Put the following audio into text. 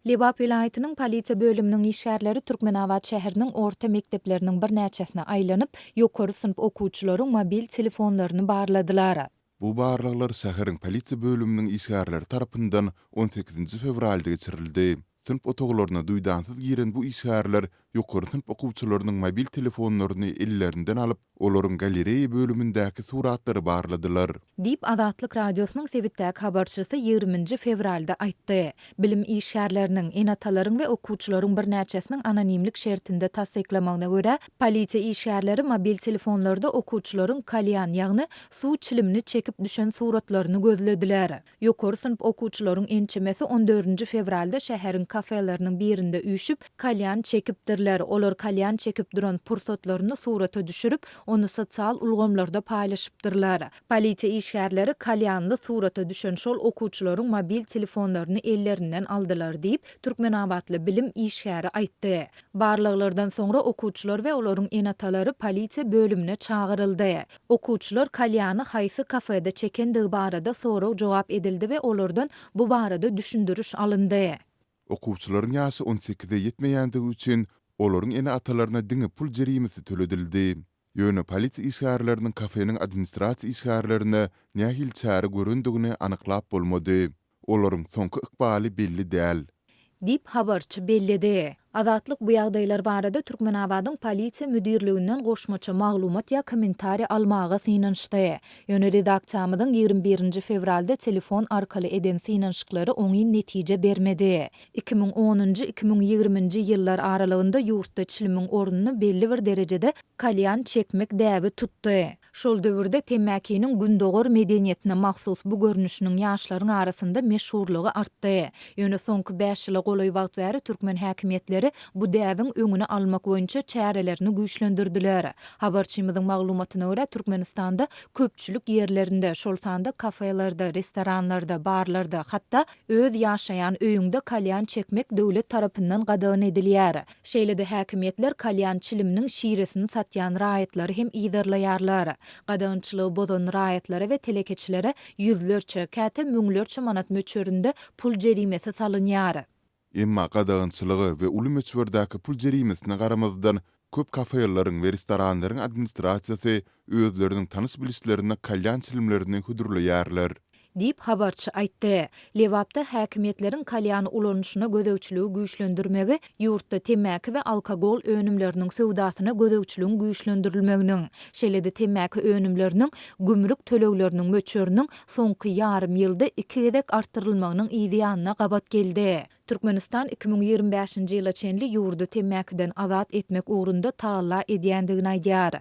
Lebap welaýatynyň polisiýa bölüminiň işgärleri Türkmenabat şäheriniň orta mekdepleriniň birnäçesine aýlanyp, ýokary synp okuwçylaryň mobil telefonlaryny barladylar. Bu barlaglar şäheriň polisiýa bölüminiň işgärleri tarapyndan on sekizinji fewralda geçirildi. Synp otaglaryna duýdansyz giren bu işgärler ýokary synp okuwçylarynyň mobil telefonlaryny ellerinden alyp, olaryň galereýa bölümindäki suratlary barladylar. Diýip, Azatlyk Radiosynyň sebitdäki habarçysy ýigriminji fewralda aýtdy. Bilim işgärleriniň, ene-atalaryň we okuwçylaryň birnäçesiniň anonimlik şertinde tassyklamagyna görä, polisiýa işgärleri mobil telefonlarda okuwçylaryň kalýan, ýagny suw çilimini çekip düşen suratlaryny gözlediler. Ýokary synp okuwçylaryň ençemesi on dördünji fewralda şäheriň kafeleriniň birinde üýşüp, kalýan çekipdirler. Olar kalýan çekip duran pursatlaryny surata düşürip, ony sosial ulgamlarda paýlaşypdyrlar. Polisiýa işgärleri kalýanly surata düşen şol okuwçylaryň mobil telefonlaryny ellerinden aldylar diýip, türkmenabatly bilim işgäri aýtdy. Barlaglardan soňra okuwçylar we olaryň ene-atalary polisiýa bölümine çagyryldy. Okuwçylar kalýany haýsy kafede çekendigi barada sorag-jogap edildi we olardan bu barada düşündiriş alyndy. Okuwçylaryň ýaşy on sekize ýetmeýändigi üçin, olaryň ene-atalaryna diňe pul jerimesi töledildi. Ýöne polisiýa işgärleriniň kafeniň administrasiýa işgärlerine nähili çäre görendigini anyklap bolmady. Olaryň soňky ykbaly belli däl. Diýip, habarçy belledi. Azatlyk bu ýagdaýlar barada Türkmenabadyň Polisiýa müdirliginden goşmaça maglumat ýa kommentariý almaga synanyşdy. Ýöne redaksiýamyzyň 21 nji fewralda telefon arkaly eden synanyşyklary oňyn netije bermedi. 2010-njy, 2020-nji ýyllar aralygynda ýurtda çilimiň ornuny belli bir derejede kalýan çekmek däbi tutdy. Şol döwürde temmäkiniň gündogar medeniýetine mahsus bu görnüşiniň ýaşlaryň arasynda meşhurlygy artdy. Ýöne soňky bäş ýyla golaý wagt bäri türkmen häkimiýetleri bu däbiň öňüni almak boýunça çärelerini güýçlendirdiler. Habarçymyzyň maglumatyna görä, Türkmenistanda köpçülik ýerlerinde, şol sanda kafelerde, restoranlarda, barlarda, hatda öz ýaşaýan öýüňde kalýan çekmek döwlet tarapyndan gadagan edilýär. Şeýle-de häkimiýetler kalýan çiliminiň şiresini satýan raýatlary hem yzarlaýarlar. Gadagançylygy bozan raýatlara we telekeçilere ýüzlerçe, käte müňlerçe manat möçberinde pul jerimesi salynýar. Emma gadagançylyga we uly möçberdäki pul jerimesine garamazdan, köp kafeleriň we restoranlaryň administrasiýasy özleriniň tanyş-bilişlerine kalýan çilimlerini hödürleýärler. Diýip, habarçy aýtdy. Lebapda häkimiýetleriň kalýan ulanyşyna gözegçiligi güýçlendirmegi ýurtda temmäki we alkogol önümleriniň söwdasyna gözegçiligiň güýçlendirilmeginiň, şeýle-de temmäki önümleriniň gümrük tölegleriniň möçberiniň soňky ýarym ýylda iki gezek artdyrylmagynyň yzy ýanyna gabat geldi. Türkmenistan 2025-nji ýyla çenli ýurdy temmäkiden azat etmek ugrunda tagalla edýändigini aýdýar.